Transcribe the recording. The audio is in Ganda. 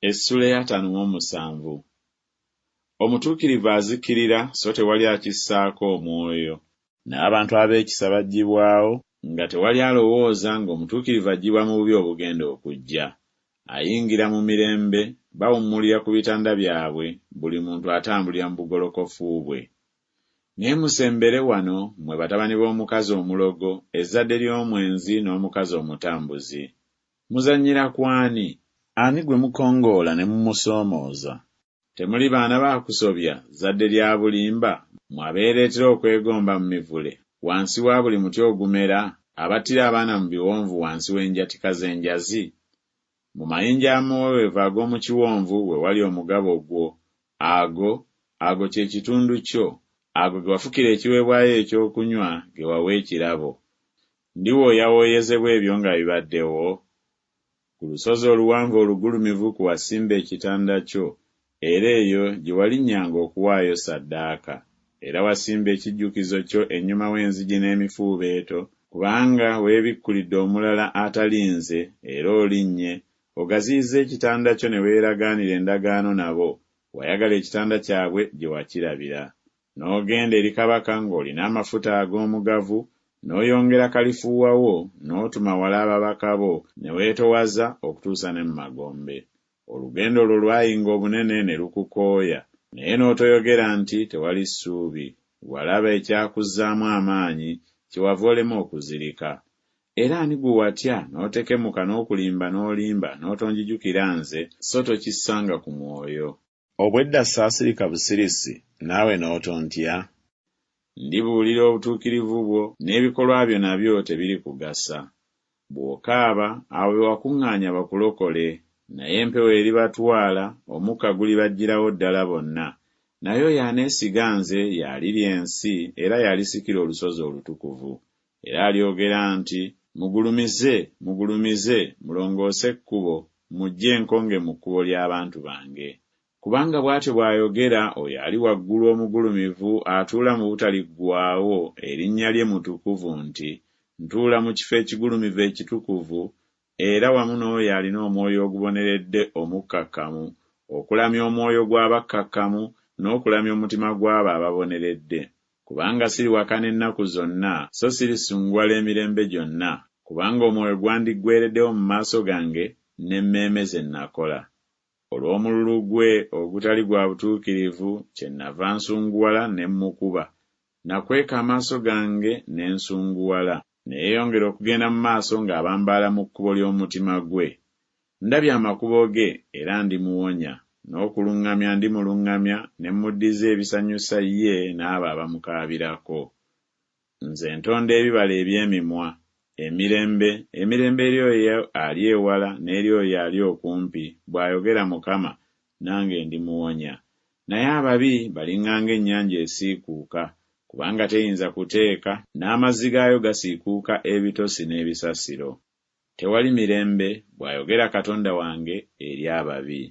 Essuula ey'ataano mu omusanvu. Omutuukirivu azikirira so tewali akissaako omwoyo. N'abantu ab'ekisa baggyibwawo, nga tewali alowooza ng'omutuukirivu aggyibwa mu bubi obugenda okujja. Ayingira mu mirembe, bawummulira ku bitanda byabwe, buli muntu atambulira mu bugolokofu bwe. Naye musembere wano, mmwe batabani b'omukazi omulogo, ezzadde ly'omwenzi n'omukazi omutambuzi. Muzannyira ku ani? Ani gwe mukongoola ne mumusoomooza? Temuli baana ba kusobya, zzadde lya bulimba, mmwe abeereetera okwegomba mu mivule, wansi wa buli muti ogumera, abattira abaana mu biwonvu wansi w'enjatika z'enjazi? Mu mayinja amaweweevu ag'omu kiwonvu we wali omugabo gwo, ago, ago kye kitundu kyo, ago ge wafukira ekiweebwayo ekyokunywa, ge wawa ekirabo. Ndiwooyawooyezebwa ebyo nga bibaddewo? Ku lusozi oluwanvu olugulumivu kwe wasimba ekitanda kyo, era eyo gye walinnyanga okuwaayo ssaddaaka. Era wasimba ekijjukizo kyo ennyuma w'enzigi n'emifuubeeto, kubanga weebikkulidde omulala atali nze, era olinnye, ogaziyizza ekitanda kyo ne weeragaanira endagaano nabo, wayagala ekitanda kyabwe gye wakirabira. N'ogenda eri kabaka ng'olina amafuta ag'omugavu, n'oyongera kalifuuwa wo, n'otuma wala ababaka bo, ne weetowaza okutuusa ne mu magombe. Olugendo lwo lwayinga obunene ne lukukooya, naye n'otoyogera nti, Tewali ssuubi. Walaba ekyakuzzaamu amaanyi, kyewava olema okuzirika. Era ani gwe watya n'otekemuka n'okulimba n'olimba n'otonjijukira nze, so tokissanga ku mwoyo? Obwedda saasirika busirisi, naawe n'otontya? Ndibuulira obutuukirivu bwo, n'ebikolwa byo nabyo tebirikugasa. Bw'okaaba, abo be wakuŋŋaanya bakulokole, naye empewo eribatwala, omukka gulibaggyirawo ddala bonna. Naye oyo aneesiga nze y'alirya ensi era y'alisikira olusozi olutukuvu. Era alyogera nti, Mugulumize, mugulumize, mulongoose ekkubo, muggye enkonge mu kkubo ly'abantu bange. Kubanga bw'atyo bw'ayogera oyo ali waggulu omugulumivu atuula mu butaliggwaawo, erinnya lye Mutukuvu nti, Ntuula mu kifo ekigulumivu ekitukuvu, era wamu n'oyo alina omwoyo oguboneredde omukkakkamu, okulamya omwoyo gw'abakkakkamu n'okulamya omutima gw'abo ababoneredde. Kubanga siriwakana ennaku zonna, so sirisunguwala emirembe gyonna, kubanga omwoyo gwandiggweereddewo mu maaso gange n'emmeeme ze nnakola. Olw'omululu gwe ogutali gwa butuukirivu kyennava nsunguwala ne mmukuba. Nakweka amaaso gange ne nsunguwala, ne yeeyongera okugenda mu maaso ng'abambaala mu kkubo ly'omutima gwe. Ndabye amakubo ge, era ndimuwonya, n'okuluŋŋamya ndimuluŋŋamya ne mmuddiza ebisanyusa ye n'abo abamukaabirako. Nze ntonda ebibala eby'emimwa, emirembe, emirembe eri oyo ali ewala n'eri oyo ali okumpi, bw'ayogera Mukama, nange ndimuwonya. Naye ababi baliŋŋanga ennyanja esiikuuka, kubanga teyinza kuteeka, n'amazzi gaayo gasiikuuka ebitosi n'ebisasiro. Tewali mirembe, bw'ayogera Katonda wange, eri ababi.